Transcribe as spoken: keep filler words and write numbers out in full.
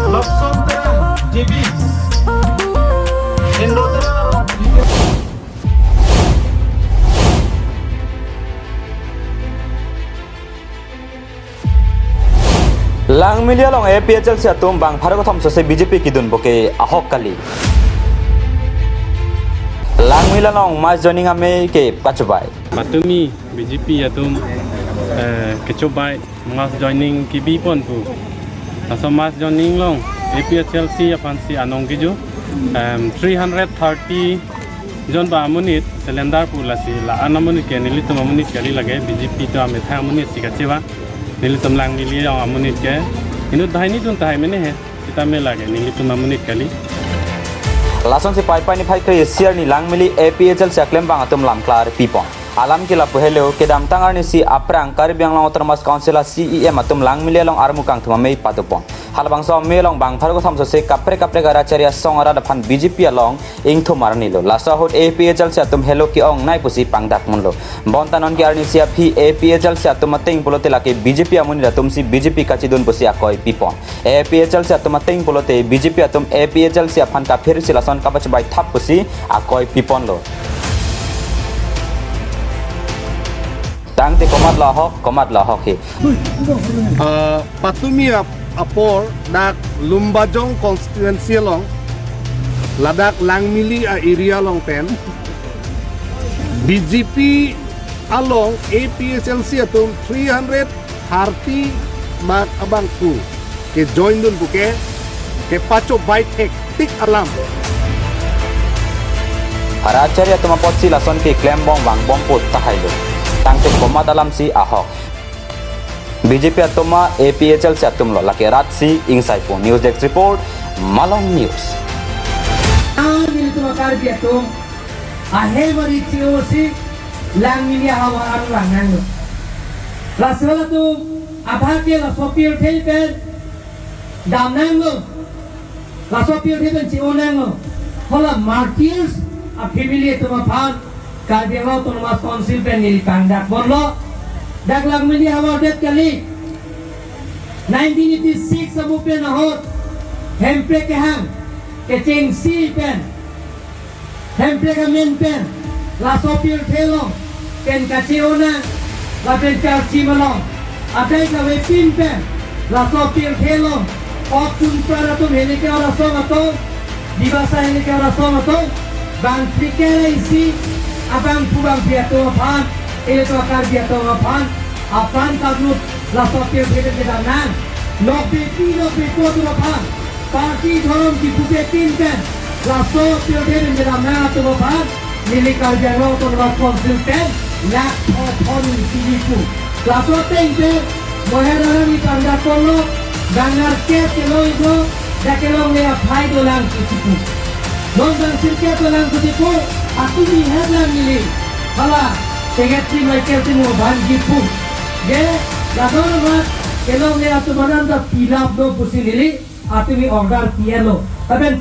Lobson Terang, J B. Hendro Terang. Langmili along A P H L C atum bang pharo kethom sose B J P kedun puke ahok kali. Langmili along mass joining amei ke pachobei. Patumi B J P atum, eh, kechobei mass joining kebi pon pu. Laso mass joining along A P H L C aphan si anong keju, em, three hundred thirty jon ba amonit cylinder pu lasi la-an amonit ke nelitum amonit kali lake B J P atum amethang amonit si kacheva. Nelitum Langmili along amonit ke inut banghini dun tahai mene he. Sitame lake nelitum amonit kali. Lasonsi Paipai niphai kre-isi arni Langmili A P H L C aklembang atum lam klar pipon. Alam ke lapu helo, kedamtang arnisi aphrang Karbi Anglong Autonomous Council a C E M atum Langmili along armu kangthum amei patupon. Halabangso amei along bang pharo kethom sose kaprek kaprek arat achari asong arat aphan B J P along ingthum arnilo. Laso ahut A P H L C atum helo ke-ongnei pusi pangdak munlo. Bonta non ke arnisi aphi A P H L C atum ateng pulote lake B J P amonit atum si B J P kachidun pusi akoi pipon. A P H L C atum ateng pulote B J P atum A P H L C aphan kaphir si lason kapachobei thap pusi akoi piponlo. Tangte komatlo ahok, komatlo ahok he. Ah, patumi ap-, apor dak Lumbajong constituency along, ladak Langmili a-area along pen, B J P along A P H L C atum three hundred thirty bak abangphu kejoin dun puke, kepachobei thektik alam. Arat achari atum apotsi lason keklembom vangbom pu tahailo. Tangte komat alam si ahok. B J P atum ma A P H L C atumlo, lake rat si ingsaipo. News Desk Report, Malong News. Ah, nelitum Karbi atum ahem ari chiosi Langmili ahavar an lang nanglo. Laso latum abhag ke laso pirthe pen dam nanglo. Laso pirthe pen chi-o nanglo. Hala martyrs a family atum aphan Karbi Anglong Autonomous Council pen neli pangdak ponlo. Dak Langmili ahavar det kali. Nineteen eighty-six amu pen ahut Hemprek kehang kechengsi pen, Hemprek amen pen laso pirthe along pen kache-o nang lapen karchi malong adai kavepin pen laso pirthe along ok Kunpra atum henike orasong atum, Dibasa henike orasong atum, bang phlikar isi abangphu bangphi atum aphan, ilitum Karbi atum aphan, apran tablut laso pirthe pen kedam nang. Nokbepi nokbepo atum aphan, party dhorom kipupe tin pen laso pirthe pen kedam nang atum aphan neli Karbi Anglong Autonomous Council pen lak pho phon isi pu. Laso ateng pen moher alam ipangdak ponlo, dangar ke kelong ipo, dak kelongle aphai dolang pusi pu. Non bang sirke dolang pusi pu, atumi het lang neli. Hala, Secretary Michael Timung aphan kipu. Je, la dolang mat, kelongle atum anan ta pilap do pusi neli, atumi order pilo. Lapen